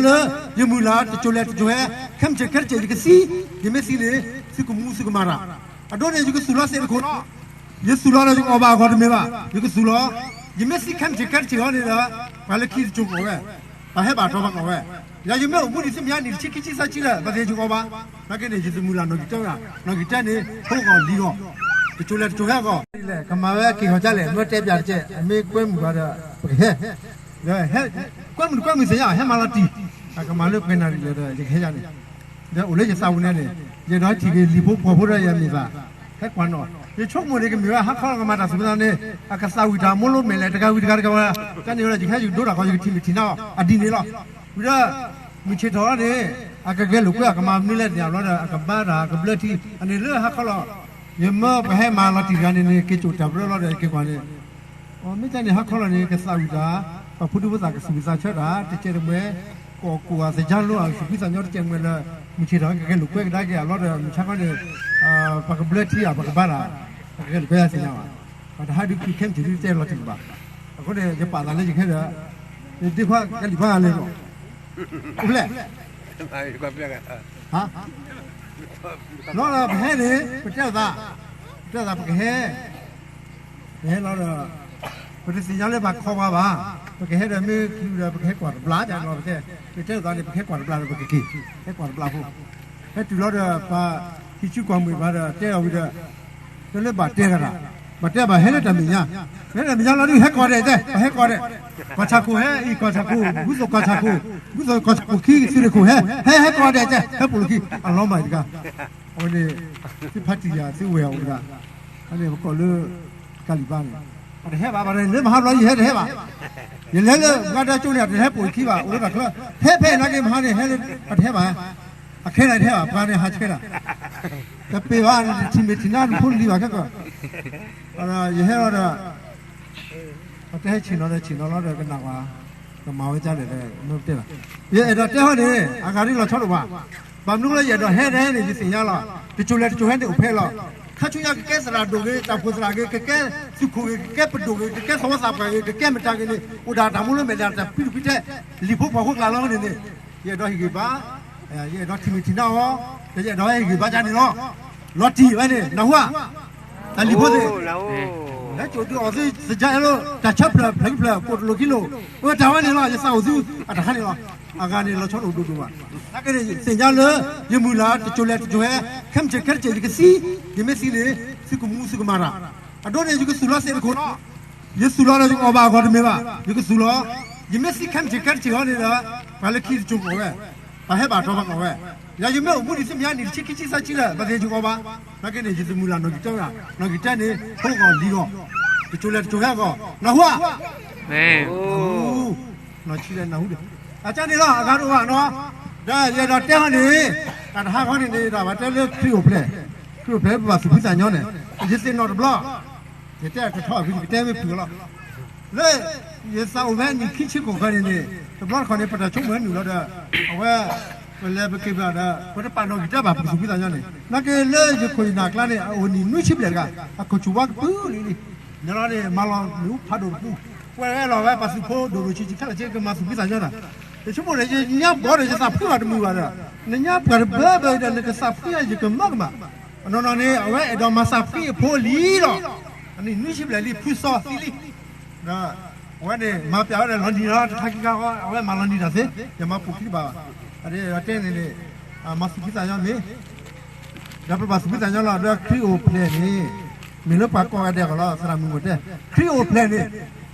လၢ ယမုၢ်လၢ်တစိၤလဲၤတစိၤဟဲ, ခဲမုၢ်ဆ့ၣ်ခဲတစဲး ယကသံ, ယမ့ၢ်သံန့ၣ် သုကမူသုကမၤတၢ်, အဒိန့ၣ် ယကသူၣ်လီၤစ့ၢ်တခိၣ်လီၤ. ယသူၣ်လီၤဒီးယကအီၣ်ဘၣ်အဂီၢ်တမ့ၢ်ဘၣ်, ယကသူၣ်လီၤ, ယမ့ၢ်သံခဲမုၢ်ဆ့ၣ်ခဲတစဲးအံၤန့ၣ်ဒီး ပှၤလၢခံတစိၤကအိၣ်ဝဲ, ပှၤဟဲဘၣ်တြီဘၣ်ကအိၣ်ဝဲ, ယၤယမ့ၢ်အိၣ်မူဒံးသုမ့ၢ်ဟါနံၣ်တဆံခံဆံသၢဆံဒီး ဘၣ်သ့ၣ်ယကအီၣ်ဘၣ်, နာ်က့န့ၣ် ယသမုၢ်လၢ်နီၣ်ဂံၢ်တၢ, နီၣ်ဂံၢ်တၢန့ၣ် ဖိဂီၢ်လံၤဂီၢ်, တစိၤလဲၤတစိၤဟဲဂီၢ်, ကမၤဝဲက့ၤဂီၤကလဲၣ်, မ့ၢ်တဲပၠးတကဲး, အမ့ၢ်ကွဲမုာ်ဘၣ်ဒီး ပကဟဲ ကွဲမုာ်ကွဲမုာ်သ့ၣ်ညါ ဟဲမၤလီၤတံၢ်, အကမၤလၢပှဲၤနၣ်ရံၣ်လၢဒီး ယကဟဲယၤန့ၣ်, ဒီးအိၣ်လၢယသးပူၤန့ၣ်န့ၣ်, ယအဲၣ်ဒိးထံၣ်က့ၤလံာ်ဖိပှီၤဖိဒီးယမ့ၢ်သး, ဟဲကွၢ်နီၣ်, ယဆိကမိၣ်န့ၣ် ကမ့ၢ်ဝဲဟါခီလီၤကမၤတၢ်သးပူၤန့ၣ်, အကသးဝံၣ်တၢ်မိၢ်လိမဲာ်လဲၣ် တဂၤဝံၤတဂၤတဂၤဝဲ, ကန့ၣ်ဝဲဒီး ယကဟဲယကဒိတၢ်ဃီ ယကထံၣ်မ့ၢ်ထံၣ်နါအီၤ အဒ်န့ၣ်လီၤ. ဝံၤဒီး မုၢ်ဆ့ၣ်ထီၣ်န့ၣ် အကဂဲၤလိာ်ကွဲအကမၤမနုၤလဲၣ်န့ၣ် အဘျီဒီး အကဘျၢထံ အန့ၣ်လၢဟါခီလီၤ, ယမၢပှၤဟဲမၤလီၤတံၢ်တဂၤန့ၣ်န့ၣ် က့ၤစိာ်တၢ်ဘျၢလီၤဒီး က့ၤကွၢ်န့ၣ် မ့ၢ်တၢ်န့ၣ် ဟါခီလီၤန့ၣ် ကသးဝံၣ်တၢ်, ပှၤဖိဒံဖိသၣ်ကသူၣ်ကသးဆၢတၢ် တကဲတမှဲ, ကိးကိးအသယါလိအသူၣ်ဖှံသးညီတကဲတမှဲလၢ မုၢ်ဆ့ၣ်ထီၣ်ကဂဲၤလိာ်ကွဲကဒါက့ၤအလီၢ်ဒီး မုၢ်ဆါခီန့ၣ် ပှၤကဘျၢထံဧါ ပှၤကဘါတၢ်, ပှၤကဂဲၤလိာ်ကွဲယၤသ့ၣ်ညါဘၣ်, ပှၤတဟးဒုးခုခဲမုၢ်ဆ့ၣ်ဒုးတဲလီၤတံၢ်ဘၣ်, အဃိန့ၣ် ယပာ်သးလၢယကဟဲဒီး ယဒ့ခွါကဲလံၤခွါဂၤလဲၣ်လီၤ, အိၣ်ဖျဲၣ် လီၤဒီးပဟဲန့ၣ် ပတဲလိာ်သး, ပတဲလိာ်သးပကဟဲ, ပဟဲလီၤဒီး ပတသ့ၣ်ညါလၢပှၤခီပှၤဘၣ်, ပကဟဲဒီးမ့ၢ်ချုးဒီး ပကဟဲကွၢ်တဘျီန့ၣ်လီၤ, ပတဲ, ပတဲလိာ်သးန့ၣ် ပကဟဲကွၢ်တဘျီဒီး ပကက့ၤ, ဟဲကွၢ်တဘျီဖိ, ဟဲတုၤလီၤဒီး ပှၤဟံးစုကွၢ်မှံၤဘၣ်ဒီး တဲအီၤဝံၤဒီး တလၢဘၣ်တဲဂၤတၢ်, ဘၣ်တဲဘၣ်ဟဲလၢတၢ်မဲာ်ညါ, ဟဲလၢတၢ်မဲာ်ညါလီၤဒုး ဟဲကိးဂၤဒဲးတဲ ပှၤဟဲကိးဂၤဒဲး, ကွၢ်ဆၣ်ခိၣ်ဟဲအံၤ ကွၢ်ဆၣ်ခိၣ်, ဘူၣ်သိၣ်ကွၢ်ဆၣ်ခိၣ်, ဘူၣ်သိၣ်ကွၢ်ဆၣ်ခိၣ်ခံ သုးရ့ၣ်ခိၣ်ဟဲ, ဟဲဟဲကိးဂၤဒဲးတဲ ဟဲပိာ်လိာ်ခံ အလီၤမၢ်အံၤတဂၤ, အဝဲန့ၣ် သုဖးတံၢ်ယၤ သုဝဲၢ်အီၤတဂၤ, အန့ၣ်ပကိးလၢ ကၤလံၤဘါန့ၣ်, အတဟဲဘၣ် ဘၣ်ဒီး လၢမဟါဘျီယဟဲတဟဲဘၣ်, ယလဲၤလၢမၤဒၢကၠိန့ၣ် အတဟဲပိာ်ခံဘၣ် အိၣ်လၢတၢ်ချၢ, ဖဲဖဲနာ်က့မဟါန့ၣ် ဟဲလၢ အတဟဲဘၣ်, အခဲန့ၣ်တဟဲဘၣ် ပှၤန့ၣ်ဟးဆှဲဒၣ်, တပ့ၤဘၣ် နတထံၣ်မ့ၢ်ထံၣ်နါနဖိလံၤဘၣ်ခဲကီး, ယဟဲလီၤဒီး ပတဲဟဲဆ့ၣ်နီၤဒီးဆ့ၣ်နီၤလီၤဒီးကနၣ်ဝဲ, ကမၤဝဲဒ်လဲၣ်ဒီး မ့ၢ်တဲဘၣ်, ယအဲၣ်ဒိးတဲဟီန့ၣ် အဂၤဒ်လီၤဆီဒိၣ်ဘၣ်, ဘၣ်မနုၤလၢယအဲၣ်ဒိးဟဲဒ်န့ၣ် ယသ့ၣ်ညါလီၤ, တစိၤလဲၤတစိၤဟဲန့ၣ်အိၣ်ဖဲလီၤ, ခါဆူညါကကဲသရၣ်ဒိၣ်ဂ့ၤ တၢ်ဖှိၣ်သရၣ်ဂ့ၤ ကကဲသုးခိၣ်ဂ့ၤ ကကဲပဒိၣ်ဂ့ၤ ကကဲသဝီသးပှၢ်ဂ့ၤ ကကဲမတၤဂ့ၤန့ၣ် အိၣ်ဒၣ်တၢ်မူလၢမဲာ်ဒၣ်တၢ်ဖံးတဖံးတဲ လံာ်ဖိပှီၤဖိကျါလီၤန့ၣ်န့ၣ်, ယအဲၣ်ဒိးဟ့ၣ်ဂံၢ်ဘါ ယအဲၣ်ဒိးထံၣ်မ့ၢ်ထံၣ်နါအီၤ, ယအဲၣ်ဒိးဟဲဟ့ၣ်ဂံၢ်ဘါဒ်န့ၣ်လီၤ, လီၤတံၢ်ဝဲန့ၣ် နၢ်ဟူဧါ, တၢ်လံာ်ဖိသ့ၣ်, ဟဲစိာ်ဒုးအီၤသုသယါအဲၣ်လိာ် တၢ်ဆၢဖျၢၣ်ဖျၢၣ်ခံဖျၢၣ် ကိၣ်တလိာ်ခံလိာ်, အဝဲတၢ်ဝဲန့ၣ်လီၤ ယသးအိၣ်သု အတၢ်ခါန့ၣ်လီၤ, အဂၤန့ၣ်လီၤဆီဒိၣ်ဒိၣ်ဒိၣ်ဘၣ်, နာ်က့န့ၣ် သ့ၣ်ညါလၢ ယမုၢ်လၢ်တစိၤလဲၤတစိၤဟဲ, ခဲမုၢ်ဆ့ၣ်ခဲတစဲး ယကသံ, ယမ့ၢ်သံန့ၣ် သုကမူသုကမၤတၢ်, အဒိန့ၣ် ယကသူၣ်လီၤစ့ၢ်တခိၣ်လီၤ, ယသူၣ်လီၤဒီးယကအီၣ်ဘၣ်အဂီၢ်တမ့ၢ်ဘၣ်, ယကသူၣ်လီၤ, ယမ့ၢ်သံခဲမုၢ်ဆ့ၣ်ခဲတစဲးဟီန့ၣ်ဒီး ပှၤလၢခံတစိၤကအိၣ်ဝဲ, ပှၤဟဲဘၣ်တြီဘၣ်ကအိၣ်ဝဲ, ယၤယမ့ၢ်အိၣ်မူဒံးသုမ့ၢ်ဟါနံၣ်တဆံခံဆံသၢဆံဒီး ဘၣ်သ့ၣ်ယကအီၣ်ဘၣ်, နာ်က့န့ၣ် ယသမုၢ်လၢ်နီၣ်ဂံၢ်တၢ, နီၣ်ဂံၢ်တၢန့ၣ် ဖိဂီၢ်လံၤဂီၢ်, တစိၤလဲၤတစိၤဟဲဂီၢ်, နၢ်ဟူဧါ, နီၢ်ဆံးလဲၣ်နၢ်ဟူဒီး, အကန့ၣ်လီၤ အဂၤတအိၣ်ဘၣ်နီၤ, ဒီးယအဲၣ်ဒိးတဲဟီန့ၣ်, တၢ်တဟါခီန့ၣ်န့ၣ် ဒ်ဘၣ်တဲလၢခရံာ်အိၣ်ဖျဲၣ်, ခရံာ်အိၣ်ဖျဲၣ်ပဘၣ်သူၣ်ဖှံသးညီန့ၣ်, ယသ့ၣ်နီၣ်တဘျီ ယတဲတထီၣ်အဂ့ၢ် ယကတဲမ့ၢ်ဖုၣ်လီၤ, လၢ ယသးအိၣ်ဖဲနံၣ်ခံဆံခိၣ်ဃၢၤန့ၣ်န့ၣ် တဘျီတခီၣ်န့ၣ် ပတၢ်ဆိကမိၣ်ဟဲနုာ်လီၤဒီး အဝဲ ပလဲၤပက့ၤဘၣ်ဒီး ပတပာ်နီၣ်ဂံၢ်တၢဘၣ် ပကသူၣ်ဖှံသးညီန့ၣ် နာ်က့လၢယခိၣ်ယနၢ်ကျါန့ၣ် အအိၣ်နံၣ်နွံဆံဘျဲၣ်တဂၤ အခိၣ်ဆူၣ်ဝါကပုၢ်လံလံ, န့ၣ်လီၤန့ၣ် မၤလီၤနုာ်ဖးဒိၣ်တပူၤ, ကွဲးဝဲလီၤဝဲပှၤသုးဖိဒိၣ်ဒိၣ်ဆံးဆံးခဲလၢာ်က့ ကမၤသူၣ်ဖှံသးညီတၢ်, ယဆိကမိၣ်န့ၣ် ယညါဘီဒီး ယသးဖှံဘၣ်တမုာ်ဘၣ်ဒီး နညါပှၤတဘၢဘၢဒီး နကသးဖှံအါ ယကမၢကမၣ် အနီၢ်နီၢ်န့ၣ် အဝဲအဲၣ်ဒိးမၤသးဖှံအဖိလံဒီး အနံၣ်နွံဆံဘျဲၣ်လံ ဖုစီသံလံ, ဒီးအဝဲန့ၣ် မၤပျးဝဲဒီးလီၤနံၤလီၤ တခါခံခါဃီ အဝဲမၤလီၤနံၤတၢ်သ့, ယမၤပိာ်ခံဘၣ်ဘၣ်, အဒ်တဲန့ၣ်န့ၣ် မၤသူၣ်ဖှံသးညီမ့ၢ် ဒီးပဘၣ်သူၣ်ဖှံသးညီလီၤ ဒီးခရံာ်အိၣ်ဖျဲၣ်န့ၣ် မ့ၢ်လၢပှၤကိးဂၤဒဲးအဂီၢ်လီၤ သရၣ်မုၣ်မိၢ်တဲ, ခရံာ်အိၣ်ဖျဲၣ်န့ၣ်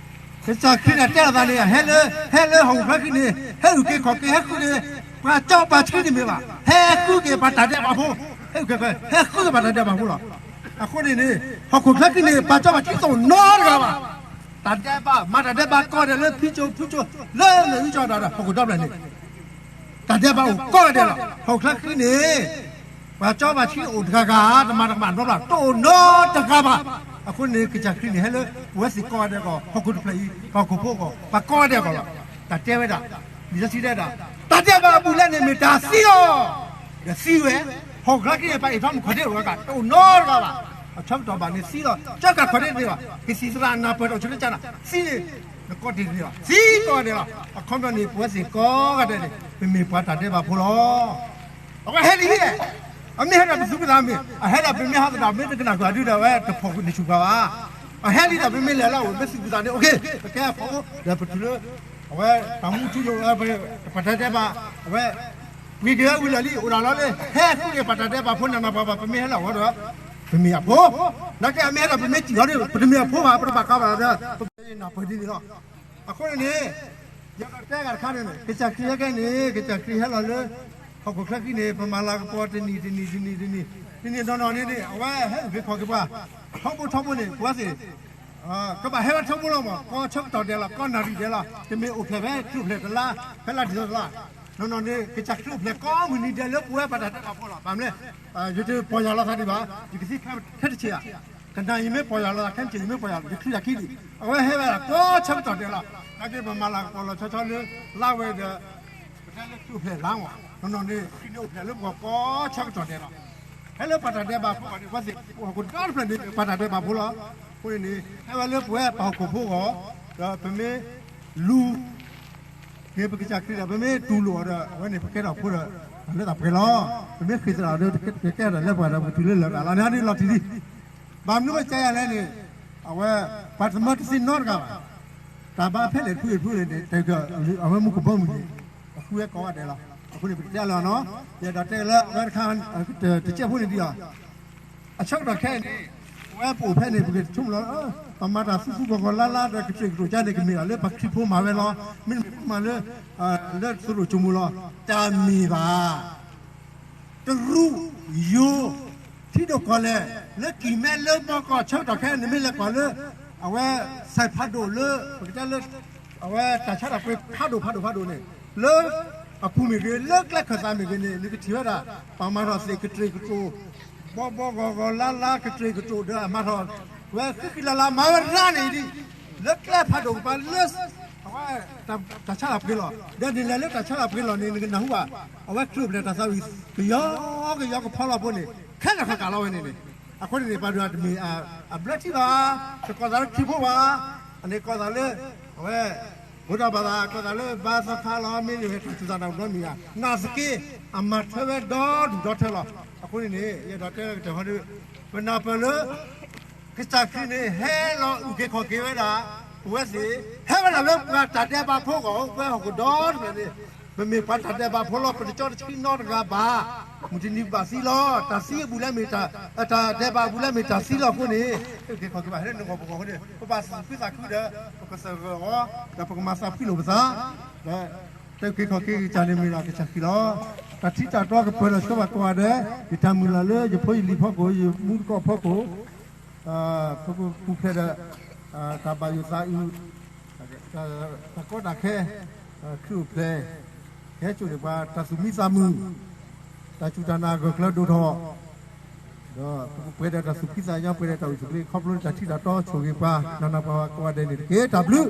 ကစၢ်ခရံာ်န့ၣ်တဲအသးန့ၣ် ဟဲလၢ ဟဲလၢဟီၣ်ခိၣ်ချၢခံန့ၣ် ဟဲအုၣ်က့ၤခီၣ်က့ၤ ဟဲဃုက့ၤ ပှၤကၠီပှၤဆှံတမ့ၢ်ဘၣ်, ဟဲဃုက့ၤပှၤတၢ်ဒဲးဘးဖိ, ဟဲအုၣ်က့ၤခီၣ် ဟဲဃုက့ၤပှၤတၢ်ဒဲးဘးဖိလီၤ. အဃိန့ၣ်န့ၣ် ဟီၣ်ခိၣ်ချၢခံန့ၣ် ပှၤကၠီပှၤဆှံတအိၣ်နီတဂၤဘၣ်. တၢ်ဒဲးဘး မၤတၢ်ဒဲးဘးကိးဂၤဒဲးလၢဖံကၠိဖုကၠိ လၢမ့ၢ်ဝံကၠီဒီး ဟီၣ်ခိၣ်ဒီဖျၢၣ်န့ၣ် တၢ်ဒဲးဘးအိၣ်ကိးဂၤဒဲးလီၤ. ဟီၣ်ခိၣ်ချၢခံန့ၣ် ပှၤကၠီပှၤဆှံအိၣ်တဂၤဂၤ တမၤတကမၣ်နီတဘျီ တအိၣ်နီတဂၤဘၣ်. အဃိန့ၣ် ကစၢ်ခရံာ်န့ၣ် ဟဲလၢ ပဝဲသ့ၣ်ကိးဂၤဒဲးအဂီၢ် ဟီၣ်ခိၣ်တဖျၢၣ်အံၤ ဟီၣ်ခိၣ်ဖိအဂီၢ် ပှၤကိးဂၤဒဲးအဂီၢ်လီၤ. တၢ်တဲဝဲဒၣ် လံာ်စီဆှံတဲဒၣ် တၢ်ဒဲးဘးအဘူးအလဲန့ၣ် မ့ၢ်တၢ်သံလီၤ. ဒီးသံဝဲ ဟီၣ်ခိၣ်ချၢခံန့ၣ် ပှၤအ့ၣ်ထီၣ်မုၣ်ခီၣ်ဒ့အိၣ်ဂၤ တအိၣ်နီတဂၤဘၣ်. အဆၢကတီၢ်ဘၣ်န့ၣ်သံလီၤ. ကၠီကၢ်ခီၣ်ဒ့န့ၣ်ဘၣ် ကသံၣ်သရၣ်နၢ်ပၢၢ်တအိၣ်ဆၢကၢ်နၤ သံန့ၣ် နကီၢ်တ့ၢ်တ့ၢ်လီၤ, စံးကိးဂၤဒဲးလီၤ. အခီပညီန့ၣ် ပဝဲသ့ၣ်ကိးဂၤဒဲးန့ၣ် ပမ့ၢ်ပှၤတၢ်ဒဲးဘးဖိလီၤ. အဝဲဟဲလံဟံၣ်, အမ့ၢ်ဟဲဒၣ်ပသူၣ်ပသးမ့ၢ် အဟဲဒၣ်ပမ့ၢ်ဟးသတးမ့ၢ်တကနၣ်ကွၢ်ဒုဒီး အဝဲတဖိးန့ၢ်ဆူၣ်ပှၤဘၣ်. အဟဲလံဒီးပမ့ၢ်လဲၤလၢအအိၣ် မ့ၢ်သူၣ်ပသးန့ၣ် အိၣ်ခ့ ပကဲအဖိ ဒီးပတုၤလၢ အဝဲတၢ်မူထူယိာ် ပတၢ်ဒဲးဘး အဝဲ ပှ့ၤက့ၤဝဲဝံၤလၢာ်လံ အိၣ်ဒၣ်လီၤလၢ ဟဲဃုက့ၤပတၢ်ဒဲးဘးဖိ နးနးပှၤပှၤ ပမ့ၢ်ဟဲလၢအဂီၢ်ဒီး ပမ့ၢ်အဖိ, နာ်က့အမ့ၢ်ဟဲဒီးပမ့ၢ်စံၣ်လီၤဒီး ပတမ့ၢ်အဖိဘၣ် ပတဘၣ်ကးဘၣ်ဒီး ပမ့ၢ်နၢ်ပၢၢ်ဒ်န့ၣ်လီၤ. အဃိန့ၣ်န့ၣ် ယကတဲဂၤတခါန့ၣ် ကစၢ်ခရံာ်ဟဲကဲန့ၣ် ကစၢ်ခရံာ်ဟဲလီၤလၢ ဟီၣ်ခိၣ်ချၢခံန့ၣ် ပမၤလၤကပီၤတနံၤတနံၤတနံၤတနံၤ တနံၤနီၢ်နီၢ်န့ၣ်န့ၣ် အဝဲဟဲအုၣ်က့ၤခီၣ်က့ၤပှၤ ထီဘိထီဘိန့ၣ် ပဝဲသ့ၣ် ကဘၣ်ဟဲဝဲထီဘိလီၤမး ကီဆၢကတီၢ်ဒဲးလီၤ ကီနၣ်ရံၣ်ဒဲးလီၤ တမ့ၢ်အိၣ်ဖျဲၣ်ဖဲ ခရံာ်အိၣ်ဖျဲၣ်တလါ ဖဲလါဒံၣ်သီလါ နီၢ်နီၢ်န့ၣ် ကစၢ်ခရံာ်အိၣ်ဖျဲၣ်ကိးမုၢ်နံၤဒဲးလၢပဝဲပှၤတၢ်ဒဲးဘးဖိလီၤ. ဘၣ်မနုၤလဲၣ် ယတပီၢ်ယၢ်လီၤသးဒံးဘၣ် ယကသံခဲတဆ့ဧါ ကနၣ်ယမ့ၢ်ပီၢ်ယၢ်လီၤသး ခဲမုၢ်ဆ့ၣ်ယမ့ၢ်ပီၢ်ယၢ်လီၤ ယချံယခံဒံး အဝဲဟဲဝဲဒၣ်ကိးဆၢကတီၢ်ဒဲးလီၤ. နာ်က့ပမၤလၤကပီၤလီၤဆီဆီလၢ လါဝဲဒီး ပတဲလၢခရံာ်အိၣ်ဖျဲၣ်လါမး နီၢ်နီၢ်န့ၣ် ခရံာ်န့ၣ်အိၣ်ဖျဲၣ်လၢပဂီၢ်ကိးဆၢကတီၢ်ဒဲးလီၤ. ဟဲလၢပှၤတၢ်ဒဲးဘးဖိအဂီၢ်န့ၣ် ပှၤသ့ၣ်ဟီၣ်ခိၣ်ဒီတဖျၢၣ်န့ၣ် ပှၤတၢ်ဒဲးဘးဖိလီၤ. အဃိန့ၣ်န့ၣ် ဟဲဝဲလၢပဝဲပှၤဟီၣ်ခိၣ်ဖိအဂီၢ် ဒီးပမ့ၢ်လူၤ က့ၤပကစၢ်ခရံာ်ဒီး ပမ့ၢ်တူၢ်လိာ်အီၤဒီး အဝဲန့ၣ်ပကဲထီၣ်ဖိဒီး တၢ်လၢတၢ်ပှဲၤလီၤ. ပမ့ၢ်ဃ့ၢ်သရၣ်ဒီး ကကဲထီၣ်တၢ်လၢပှဲၤဒီး ပတုၤလၢလၢာ်ဂၤလီၤန့ၣ် ဒ်လီၤတံၢ်လံ. ဘၣ်မနုၤဝဲကဲယၤလဲၣ်န့ၣ် အဝဲ ပှၤတမၢတသ့နီတဂၤဘၣ်. တၢ်ဘါဖဲလဲၣ်တဖုတဖုန့ၣ် တဲအဝဲမူကဘီမုၢ်န့ၣ် အဃုဝဲကိးဂၤဒဲးလီၤ. အဃိန့ၣ် ပကတဲလၢၤနီၤ ယအဲၣ်ဒိးတဲလၢအဝဲတခါ တစဲးဖိန့ၣ်ဒ်အီၤ အဆၢကတီၢ်ခဲအံၤန့ၣ် ပဝဲပအိၣ်ဖဲန့ၣ် ပကဆိကမိၣ်လီၤ ပမၤတၢ်သူသူဂီၢ်ဂီၢ်လါလါဒီး ကတြူာ်ကတြူာ်ကါန့ၣ် ကမ့ၢ်ဒၣ်လၢပှၤခရံာ်ဖိမၤဝဲလီၤ. မ့တမ့ၢ်မၤလၢ လၢသုးရိၣ်ဆိမိၣ်လီၤ. တမ့ၢ်ဘၣ် တရူးယိၤ ထံဒိၣ်ကီၢ်လဲၢ် လၢကံၢ်မဲလၢဘီကီၢ်ဆၢကတီၢ်ခဲအံၤ နမ့ၢ်လဲၤကွၢ်လၢ အဝဲ စဲးဖးဒိၣ်လၢ ပကတဲလၢ အဝဲတၢ်ဆါတၢ်ပှ့ၤဖးဒိၣ်ဖးဒိၣ်ဖးဒိၣ်န့ၣ် လၢအပူၤမ့ၢ်ဂ့ၤ လၢကျဲခၢၣ်သးမ့ၢ်ဂ့ၤန့ၣ် နကထံၣ်ဝဲဒၣ် ပှၤမၤထီၣ်သ့ၣ်ကတြူာ်ကတြူာ် ဘီဘီဂီၢ်ဂီၢ်လါလါ ကတြူာ်ကတြူာ်ဒီးအမၤထီၣ် ဝဲဃံဃံလၤလၤမၤဝဲဒၣ်န့ၣ်ဒ် လၢကျဲဖးဒိၣ်ကပၤလၢ အဝဲ တၢ်ဆါတၢ်ပှ့ၤလီၤ. ဒီးနလဲၤလၢတၢ်ဆါတၢ်ပှ့ၤလီၢ်န့ၣ် နကနၢ်ဟူဘၣ် အဝဲခရံာ်အိၣ်ဖျဲၣ်တၢ်သးဝံၣ် ကယီကယီကဖီလီၤဖိန့ၣ် ခဲလၢာ်ဃၣ်ဃၣ်လီၤဝဲန့ၣ်န့ၣ် အဃိန့ၣ်န့ၣ် ပှၤဒုးတမ့ၢ်အဘျၢထံဘၣ် တကိးသးလၢခရံာ်ဖိဘၣ် အန့ၣ်ကိးသးလၢ အဝဲ ဗုဒ္ဓဘာသာ ကိးသးလၢဘါသီခါလီၤ မ့ၢ်န့ၣ်ဝဲတၢ်စူၢ်တၢ်နာ်နီတမံၤဧါ နာ်သက့ အမၤထွဲဝဲဒီဒူၣ်ဒီထၢလီၤ. အဃိန့ၣ်န့ၣ် ယအဲၣ်ဒိးတဲလၢကတၢၢ်ဟီဒီး ပနၢ်ပၢၢ်လၢ ကစၢ်ခရံာ်န့ၣ် ဟဲလီၤအုၣ်က့ၤခီၣ်က့ၤဝဲဒၣ် ပဝဲသ့ၣ် ဟဲဝဲဒၣ်လၢပှၤတၢ်ဒဲးဘးဖိအဂီၢ် ပဝဲဟီၣ်ခိၣ်ဒီတဖျၢၣ်န့ၣ် ပမ့ၢ်ပှၤတၢ်ဒဲးဘးဖိလီၤ ပတကၠီတဆံနီတဂၤဘၣ်. မုၢ်တနံၤပဘၣ်သံလီၤ တၢ်သံအဘူးလၢမ့ၢ် တၢ်ဒဲးဘးအဘူးလၢမ့ၢ်တၢ်သံလီၤအဃိန့ၣ် ဟဲအုၣ်က့ၤခီၣ်က့ၤဘၣ် ဟဲလၢနဂီၢ်ပဂီၢ်အဃိန့ၣ် ပဘၣ်သူၣ်ခုသးခုဒီး ပကသဂၢၢ်အီၤ ဒီးပကမၤသးဖှံလိာ်ပသး ဒီး ဟဲအုၣ်က့ၤခီၣ်က့ၤကစၢ်န့ၣ်မ့ၢ်ဒၣ်ကစၢ်ခရံာ်လီၤ. တၢ်ထံတၢ်တီကပၢၤလီၤဆှၢဘၣ်ကိးဂၤဒဲး ယတၢ်မုၢ်လၢ်လၢယဖိယလံၤဖီခိၣ် ယမူတကိးဖီခိၣ် ပကပူၤဖျဲးဒီး တၢ်ဘၣ်ယိၣ်သးအုး တၢ်ကီတၢ်ခဲ ခရံာ်အိၣ်ဖျဲၣ် ကဟဲစိာ်န့ၢ်ပှၤ တၢ်သူၣ်မံသးမုာ် တၢ်စူၢ်တၢ်နာ်ဂၢၢ်ကျၢၤဒိၣ်ထီၣ် ဒီးပကပှဲၤဒီးတၢ်သူၣ်ဖှံသးညီ ပှဲၤဒီးတၢ်အိၣ်ဆူၣ်ချ့ ခီဖျိလၢတၢ်ထံတၢ်တီဆိၣ်ဂ့ၤပှၤ နးနးပှၤပှၤကိးဂၤဒဲးန့ၣ်တက့ၢ်. တၢ်ဘျုး